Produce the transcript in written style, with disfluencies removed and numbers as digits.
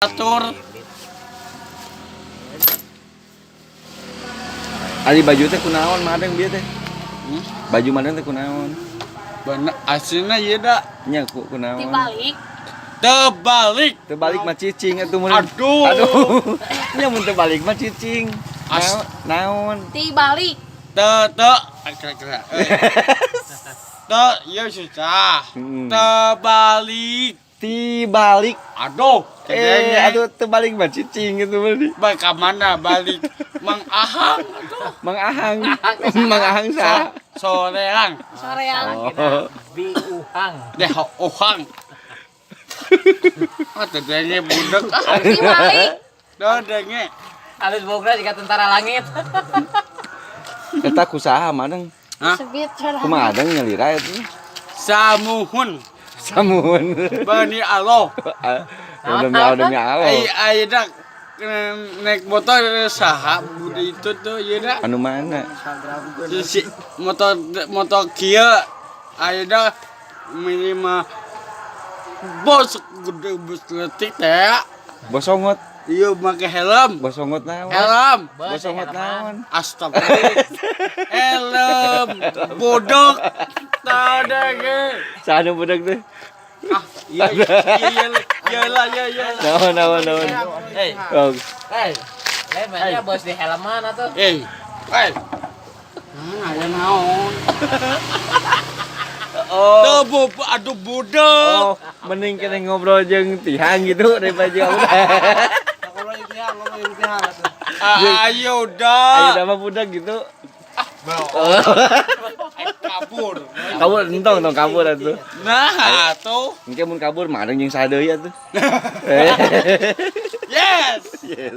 Atur. Ari baju teh kunaon madeng bieu teh? Hmm? Baju madeng teh kunaon? Bener aslinya ieu da. Nya ku kunaon? Dibalik. Terbalik. Terbalik mah cicing atuh mun. Aduh. Aduh. Nya mun terbalik mah cicing. Naon? Dibalik. Te te kira-kira. Te ieu susah. Terbalik. Tibalik. Aduh, Eh, aduh, terbalik mah cicing gitu berarti. Balik ke mana balik? Mang Ahang atuh. Mang Ahang. Mang Ahang sah. Soreang. Soreang. Oh. Biuhang. Deh ohang. Ah, teu denge budak ah. Dibalik. Teu denge. Halus bogra jika tentara langit. Eta kusaha madeng? Hah? Sebit soreang. Kumaha adeng nyalira eta? Samuhun. Samuhun. Bani Allah. Demi Allah, demi Allah. Ai ayeuna naik motor saha budi itu tuh ieu da. Anu mana? Si motor motor kieu ayeuna minimal bos gede bus letik teh. Bosongot. Ieu make helm. Bosongot naon? Helm. Bosongot naon? Astagfirullah. Helm. Bodok. Tadi ge. Saha nu budak teh? Ah, iya iya iya iya lah iya iya. Naon, naon, naon. Hei, Oh, hei. Lain mainnya bos di helman atuh. Eh, eh. Nah, aya naon? Oh. Tuh, bu, aduh budak. Oh, mending kena ngobrol jeung tihang gitu daripada jeung udah. Ah, ayo dah. Ayo nama budak gitu. Eh, kabur. Kabur entong tong kabur atuh. Nah, tuh. Engke mun kabur mah jeung saha deui atuh. Yes. Yes.